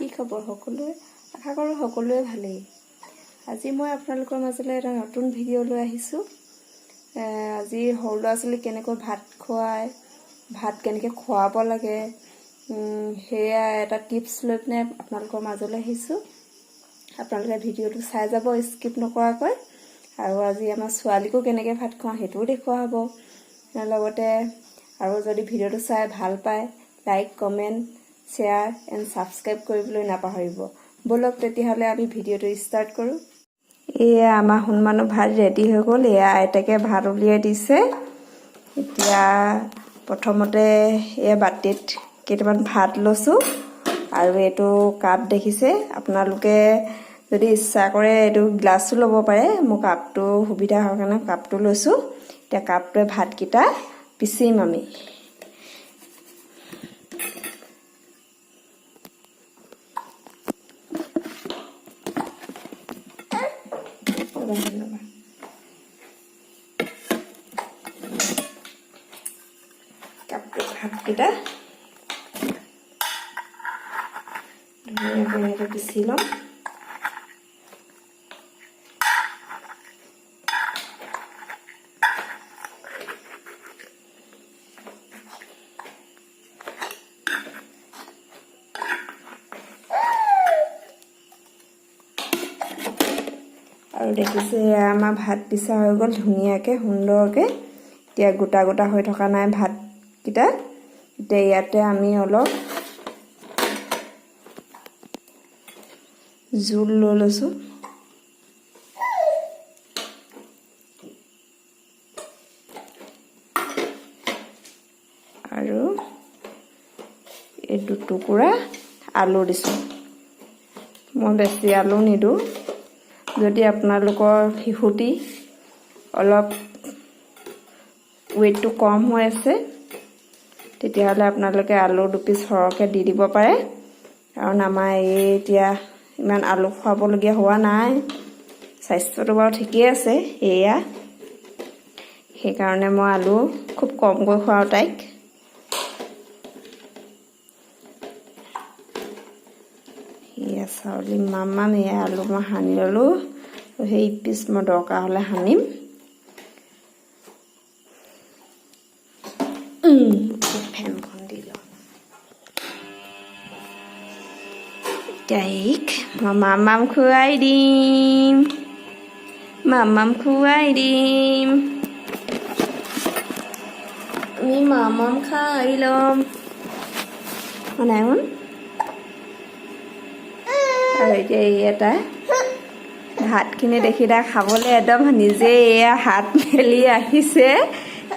কি খবৰ সকলোৰে? আশা কৰোঁ সকলোৱে ভালেই। আজি মই আপোনালোকৰ মাজলৈ এটা নতুন ভিডিঅ' লৈ আহিছোঁ। আজি সৰু ল'ৰা ছোৱালীক কেনেকৈ ভাত খুৱায়, ভাত কেনেকৈ খুৱাব লাগে, সেয়া এটা টিপছ লৈ পিনে আপোনালোকৰ মাজলৈ আহিছোঁ। আপোনালোকে ভিডিঅ'টো চাই যাব স্কিপ নকৰাকৈ। আৰু আজি আমাৰ ছোৱালীকো কেনেকৈ ভাত খুৱাওঁ সেইটোও দেখুওৱা হ'ব লগতে। আৰু যদি ভিডিঅ'টো চাই ভাল পায়, like, comment, share and subscribe কৰিবলৈ নাপাহৰিব। ব'লক তেতিয়াহ'লে আমি ভিডিঅ'টো ষ্টাৰ্ট কৰোঁ। এয়া আমাৰ সোণমানো ভাত ৰেডি হৈ গ'ল। এয়া আইতাকে ভাত উলিয়াই দিছে। এতিয়া প্ৰথমতে এয়া বাতিত কেইটামান ভাত লৈছোঁ আৰু এইটো কাপ দেখিছে। আপোনালোকে যদি ইচ্ছা কৰে এইটো গ্লাছো ল'ব পাৰে। মোৰ কাপটো সুবিধা হোৱাৰ কাৰণে কাপটো লৈছোঁ। এতিয়া কাপটোৱে ভাতকেইটা পিচিম আমি। ৰ'বা, কাপটো ভাতকেইটা ধুনীয়াকৈ এনেকৈ পিচি ল'ম। আৰু দেখিছে, এয়া আমাৰ ভাত পিছা হৈ গ'ল ধুনীয়াকৈ, সুন্দৰকৈ। এতিয়া গোটা গোটা হৈ থকা নাই ভাতকেইটা। এতিয়া ইয়াতে আমি অলপ জোল লৈ লৈছোঁ। আৰু এই দুটুকুৰা আলু দিছোঁ। মই বেছি আলু নিদিওঁ। যদি আপোনালোকৰ শিশুটি অলপ ৱেইটটো কম হৈ আছে, তেতিয়াহ'লে আপোনালোকে আলু দুপিচ সৰহকৈ দি দিব পাৰে। কাৰণ আমাৰ এই এতিয়া ইমান আলু খুৱাবলগীয়া হোৱা নাই, স্বাস্থ্যটো বাৰু ঠিকেই আছে এয়া। সেইকাৰণে মই আলু খুব কমকৈ খুৱাওঁ তাইক। এয়া চাউলি মামাম। এয়া আলু মই সানি ল'লোঁ। সেই পিচ মই দৰকাৰ হ'লে সানিম। ফেনখন দি লওঁ। এতিয়া এইক মই মামাম খুৱাই দিম, মামাম খুৱাই দিম। আমি মামাম খাই ল'ম নাই শুন। আৰু এতিয়া এই এটা ভাতখিনি দেখি তাই খাবলৈ একদম নিজে এয়া হাত মেলি আহিছে।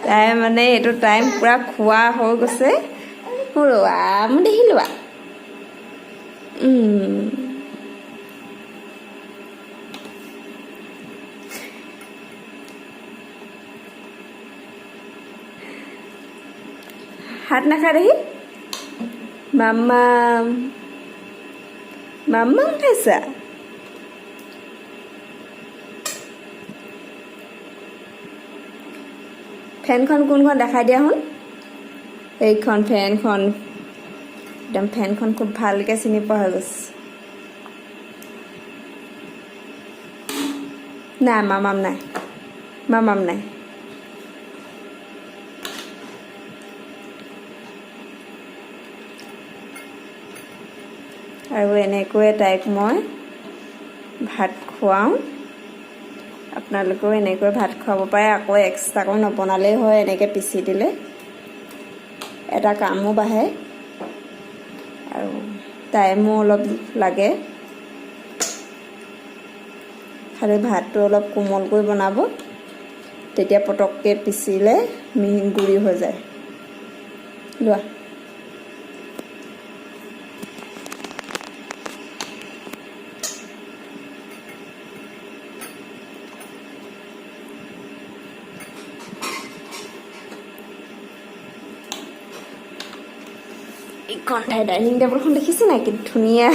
তাই মানে এইটো টাইম পূৰা খোৱা হৈ গৈছে। ৰ'বা, মই দেখিলোৱা। হাত নাখায় দেখি। মামাম মামাম খাইছা? ফেনখন কোনখন দেখাই দিয়া শুন। এইখন ফেনখন, একদম ফেনখন খুব ভালকে চিনি পোৱা হৈ গৈছে। নাই, মামাম নাই, মামাম নাই। আৰু এনেকৈয়ে তাইক মই ভাত খুৱাওঁ। আপোনালোকেও এনেকৈ ভাত খুৱাব পাৰে। আকৌ এক্সট্ৰাকৈ নবনালেই হয়, এনেকৈ পিচি দিলে এটা কামো বাঢ়ে আৰু টাইমো অলপ লাগে। খালি ভাতটো অলপ কোমলকৈ বনাব, তেতিয়া পটককৈ পিচিলে মিহি গুড়ি হৈ যায়। লোৱা। এইখন তাই ডাইনিং টেবুলখন দেখিছে নাই? কি ধুনীয়া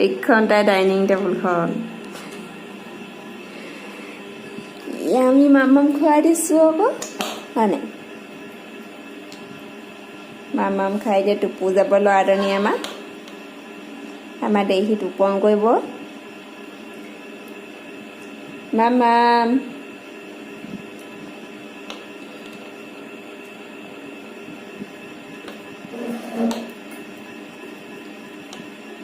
এইখন তাই ডাইনিং টেবুলখন। আমি মামাম খুৱাই দিছোঁ আকৌ। হয় নাই? মামাম খাই এতিয়া টোপো যাব ল'ৰাজনী আমাৰ। আমাৰ দেহীত ওপং কৰিব। মাম মাম।